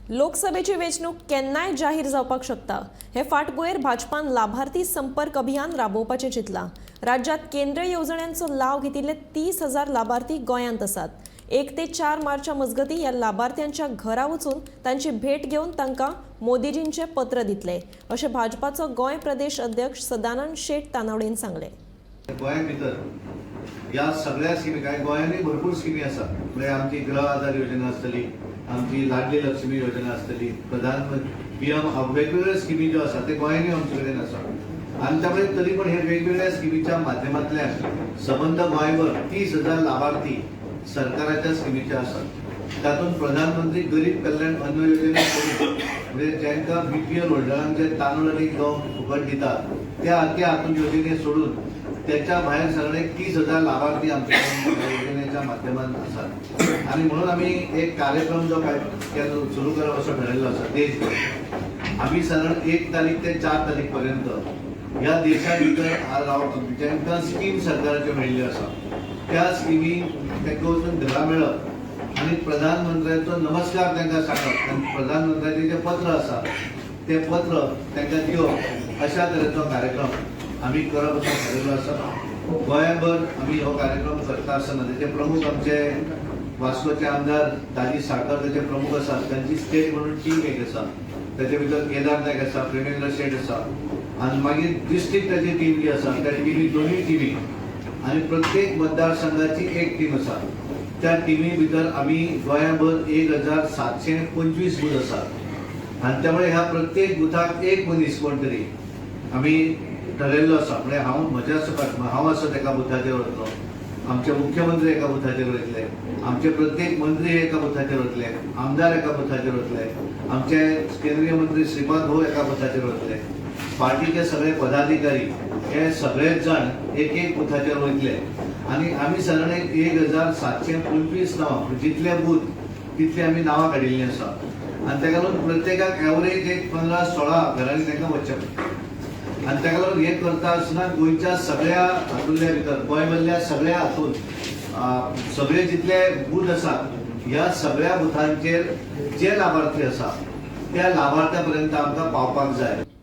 लोकसभेची वेंचणूक केन्नाय जाहीर जावपाक शकता. हे फाटभुंयेर भाजपान लाभार्थी संपर्क अभियान राबोवपाचें चिंतलां. राज्यांत केंद्रीय येवजण्यांचो लाव घेतिल्ले 30,000 लाभार्थी गोंयांत आसात. 1 ते 4 मार्चा मजगतीं ह्या लाभार्थ्यांच्या घरा वचून तांची भेट घेवन तांकां मोदीजींचें पत्र दितले, अशें भाजपाचो गोंय प्रदेश अध्यक्ष सदानंद शेट तानावडेन सांगलें. गोंया भितर ह्या सगळ्या स्किमी, काय गोंयांनी भरपूर स्किमी आसा. म्हणजे आमची गृह आधार योजना आसतली, आमची लाडली लक्ष्मी योजना आसतली, प्रधानमंत्री पीएम, वेगवेगळ्यो स्किमी ज्यो आसा ते गोंयांनी आमचे कडेन आसा. आनी त्यामुळे तरी पण हे वेगवेगळ्या स्किमीच्या माध्यमांतल्यान सबंद गोंयभर 30,000 लाभार्थी सरकाराच्या स्किमीचे आसात. तातूंत प्रधानमंत्री गरीब कल्याण अन्न योजने सोडून, म्हणजे जांकां बीपीएल होल्डरांक जे तांदूळ आनी गंव फुकट दितात, त्या त्या हातून योजने सोडून त्याच्या भायर सगळे 30,000 लाभार्थी आमच्या योजनेच्या माध्यमात आसात. आणि म्हणून आम्ही एक कार्यक्रम जो काय केलो, सुरू करप असो ठरयल्लो आसा. देशभर आम्ही साधारण 1 तारीख ते 4 तारीख पर्यंत ह्या देशा भितर जांकां स्कीम सरकाराच्यो मेळिल्ल्यो आसा, त्या स्किमी तांकां वचून घरा मेळप आणि प्रधानमंत्र्याचो नमस्कार तांकां सांगप आनी प्रधानमंत्र्याचें जें पत्र आसा तें पत्र तांकां दिवप, अशा तरेचो कार्यक्रम आमी करप असो थारिल्लो आसा. गोंयभर आमी हो कार्यक्रम करता आसतना तेचे प्रमुख आमचे वास्कोचे आमदार दाजी साळकर तेचे प्रमुख आसात. तांची स्टेट म्हणून टीम एक आसा. ताचे भितर केदार नायक आसा, प्रेमेंद्र शेट आसा आनी मागीर डिस्ट्रिक्टाची टीम जी आसा, त्या टिमी, दोनूय टिमी आनी प्रत्येक मतदारसंघाची एक टीम आसा. त्या टिमी भितर आमी गोंयाभर 1725 बूथ आसात आनी त्यामुळे ह्या प्रत्येक बुथाक एक मनीस कोण तरी आमी ठरयल्लो आसा. म्हणजे हांव म्हज्या सकट हांव आसत एका बुथाचेर वतलो, आमचे मुख्यमंत्री एका बुथाचेर वयतले, आमचे प्रत्येक मंत्री एका बुथाचेर वतले, आमदार एका बुथाचेर वतले, आमचे केंद्रीय मंत्री श्रीपाद भाऊ एका बुथाचेर वतले, पार्टीचे सगळे पदाधिकारी हे सगळेच जाण एक एक बुथाचेर वयतले. आनी आमी सादारण 1725 नांवां, जितले बूथ तितली आमी नांवां काडिल्लीं आसा. आनी ताका लागून प्रत्येकाक एवरेज एक 15-16 घरांनी तांकां वचचें पडटा. आनी ताका लागून हें करता आसतना गोंयच्या सगळ्या हातूंतल्या भितर, गोंयमधल्या सगळ्या हातून सगळे जितले बूथ आसात, ह्या सगळ्या बुथांचेर जे लाभार्थी आसा त्या लाभार्थ्या पर्यंत आमकां पावपाक जाय.